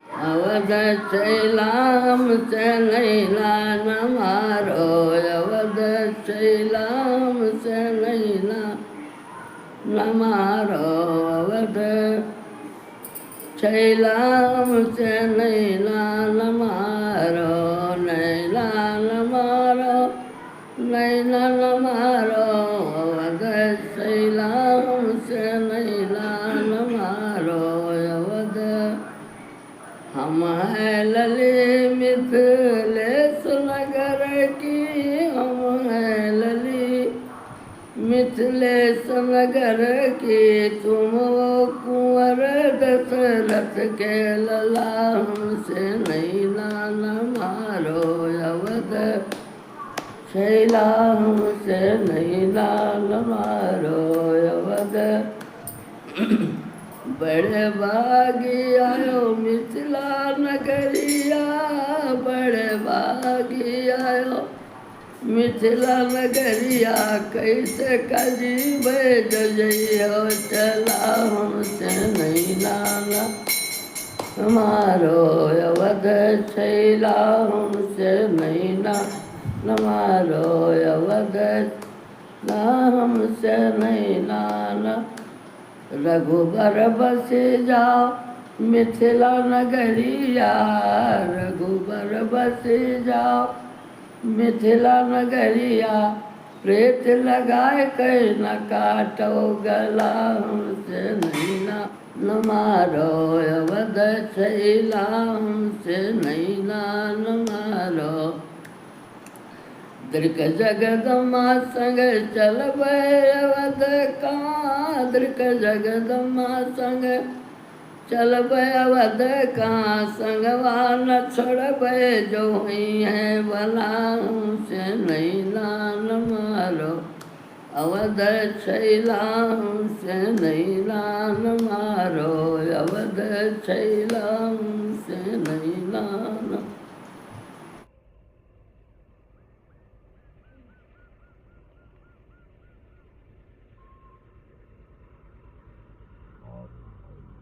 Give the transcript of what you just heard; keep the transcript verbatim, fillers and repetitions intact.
अवध छैला हमसे नैना न मारो, अवध छैला हमसे नैना न मारो, अवध छैला हमसे नैना न मारो, नैना न मारो, नैना न मारो, अवध छैला हमसे नैना न मारो, अवध। हम हैं लली मिथिलेश नगर की, हम हैं लली मिथिलेश नगर की, तुम वो कुंवर दशरथ के लला, हमसे नैना न मारो अवध छैला, हमसे नैना न मारो अवध। बड़े भागी आयो मिथिला नगरिया, बड़े भागी आयो मिथिला नगरिया, कैसे करीबे जो जइहो चला, हमसे नैना न मारो अवध छैला, हमसे नैना न मारो अवध ना, हमसे नैना न। रघुबर बस जाओ मिथिला नगरिया, रघुबर बस जाओ मिथिला नगरिया, प्रीत लगाए के न काटो गला, हमसे नैना न मारो अवध छैला, हमसे नैना न मारो। दृक जगदम्मा संग चलबै अवध का, दृक जगदम्मा संग चलबै अवध का, संगवा न छोड़बै जो हुइहैं भला, हमसे नैना न मारो अवध छैला, हमसे नैना न मारो अवध छैला, हमसे नैना न